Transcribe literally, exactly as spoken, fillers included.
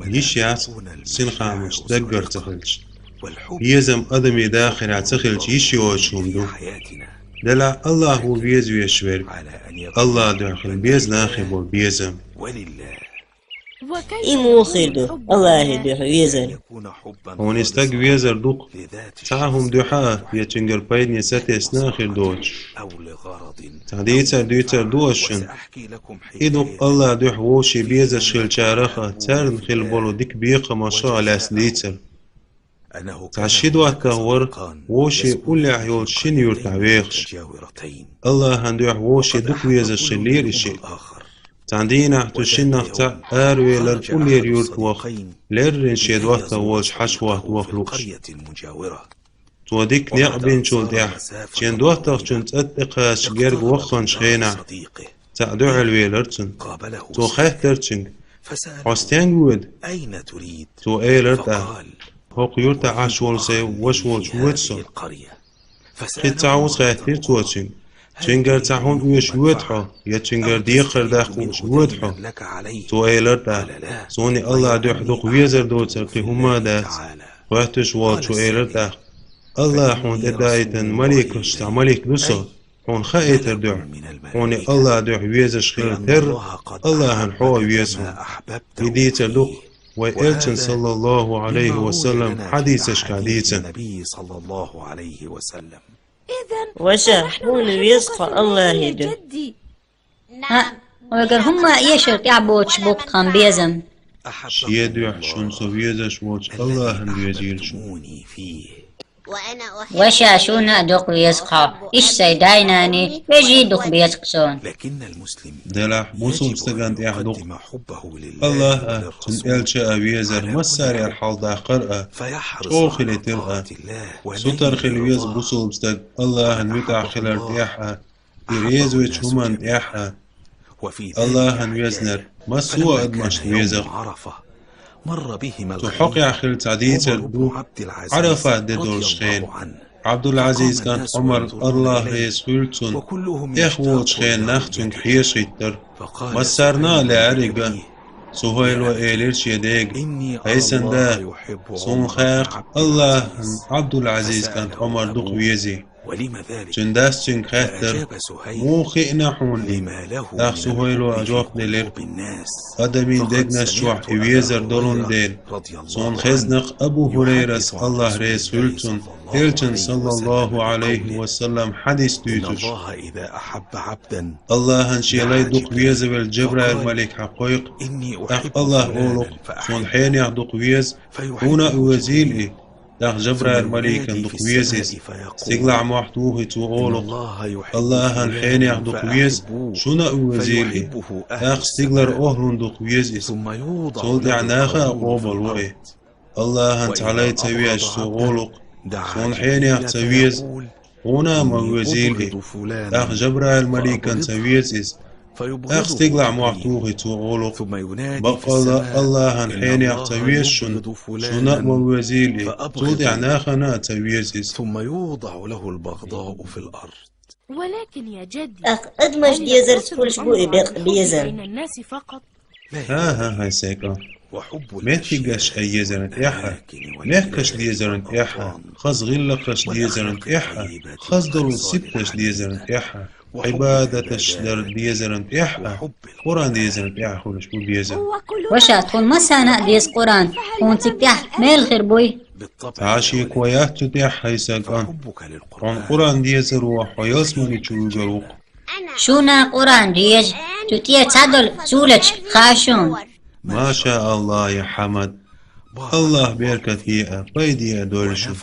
Йиш яц синхамаш даггара ца хилча. Безам адамий дахарехь ца хилча йиш йоцуш хӀума ду. Делахь АллахӀ ву веза везаш верг. АллахӀан дуьхьа хила беза нахе болу безам. И муха хир ду, АллахӀан дуьхьа везар? Хьуна и стаг везар ду-кх, цхьа хӀума дуьхьа а, я цуьнгара пайдане сатесна а хир доцуш. Цхьа дийцар дуьйцур ду ас шуна. И ду-кх АллахӀан дуьхьа вовшийн безаш хиллачарах а, царна хилла болу дика бекхамашах а лаьцна дийцар. Цхьа ши доттагӀа вара вовшийн уллехь йолчу шина юьртахь вехаш. АллахӀан дуьхьа вовшийн дукха везаш хиллера и шиъ. Цхьана дийнахь цу шиннах цхьаъ аравелира уллера юьрта ваха, леррина шен доттагӀа волчу хьаша хӀотта ваха лууш. Цо дика некъ бинчул тӀаьхьа, шен доттагӀчун цӀа тӀе кхача герга вахханчу хенахь, цхьаъ дуьхьал велира цунна. Цо хаьттира цуьнга: «Хьо стенга воьду?» Цо элира тӀаккха: «ХӀокху юьртахь Ӏаш волу сайн ваша волчу воьду со». Кхин цхьа хӀума хаьттира цо цуьнга: «Цуьнгара цхьа хӀума оьшуш воьду хьо, я цуьнгара декхар даккха лууш воьду хьо?» Цо элира тӀаккха: «Суна АллахӀан дуьхьа дукха везар доцург кхин хӀумма а дац». Хоьттуш волчо элира тӀаккха: «АллахӀа хьуна тӀедаийтина маликашца цхьа малик ду со, хьуна хаийтар дуьхьа. Хьуна АллахӀан дуьхьа везаш хилар терра, АллахӀана хьо а веза хьуна». И дийцар ду-кх вайн элчанан, саллаллахӀу Ӏалайхи ва саллам, хьадисашкахь дийцина. Ваша, хьуна веза-кх хьо АллахӀан дуьхьа. ХӀаъ, вайгара хӀумма а эшар тӀехь боцуш бу-кх тхан безам. Шен дуьхьа шуна со везаш волчу АллахӀана везийла шу. Ваша, шуна а дукха веза-кх хьо, иштта сайн дай-наний, вежарий дукха беза-кх суна. Делахь бусалба стагана тӀехь ду-кх АллахӀ а, цуьнан элча а везар, массарел хьалдаккхар а, чӀогӀа хилийтар а. Сутара хила веза бусалба стаг АллахӀан муьтӀахь хилар тӀехь а, и реза вечу хӀуманна тӀехь а. АллахӀана везнарг массо а адамашна веза-кх. Цу хьокъехь хилла цхьа дийцар ду Ӏарафат де долуш хенахь. Ӏабдул-Ӏазизан кӀант Ӏумар, АллахӀ реза хуьлда цунна, тӀех волчу хенахь нах цуьнга хьеша хӀиттира. Массарна а лаьара и ган. Сухайло элира шен дега: «ХӀай сан да, суна хаьа-кх АллахӀана Ӏабдул-Ӏазизан кӀант Ӏумар дукха везий». Цуьнан дас цуьнга хаьттира: «Муха хиъна хьуна и?» ТӀаккха Сухайло а жоп делира: «Адамийн дегнаш чохь и везар долун дела, суна хезна-кх Абу ХӀурайрас, АллахӀ реза хуьлда цунна, элчанан, саллаллахӀу Ӏалайхи ва саллам, хьадис дуьйцуш: АллахӀана шен лай дукха везавелла Жабраил-малик хьакхойкху, тӀаккха АллахӀа олу-кх: „Суна хьенех дукха веза, хьуна а везийла и“. ТӀаккха Жабраил-маликана дукха веза иза. Стигалахь мохь тухий цо олу-кх: „АллахӀана хьенех дукха веза, шуна а везийла и“. ТӀаккха стигалара охӀлунна дукха веза иза. Цул тӀаьхьа наха а къобалво и. АллахӀана цхьа лай ца везаш цо олу-кх: „Суна хьенех ца веза, хьуна а ма везийла и“. ТӀаккха Жабраил-маликана ца веза иза. ТӀаккха стигалахь мохь тухий цо олу-кх: „Баккъалла, АллахӀана хьенех ца веза шуна, шуна а ма везийла и“. Цул тӀаьхьа нахана а ца веза иза. ТӀаккха адамаш дезарца хуьлуш бу и бекъа безам. ХӀан-хӀа, хӀай сайн кӀант. Меттигаш а езаран тӀехь а, мехкаш дезаран тӀехь а, хаза гӀиллакхаш дезаран тӀехь а, хаза долу сибаташ дезаран тӀехь а, Ӏибадаташ дар дезаран тӀехь а, Къуръан дезаран тӀехь а хуьлуш бу безам. Ваша, тхуна массарна а деза Къуръан, тхуна цига тӀехь мел хир буй. Цхьа а шеко яц цу тӀехь, хӀай сайн кӀант. Хьуна Къуръан дезаро хьо ялсамани чу вуьгур ву-кх. Шуна Къуръан деза, цу тӀе цхьадолу сурат хаьа шуна. Ма ша АллахӀ, я Хьамад. АллахӀ беркате а, пайде а дойла шуна.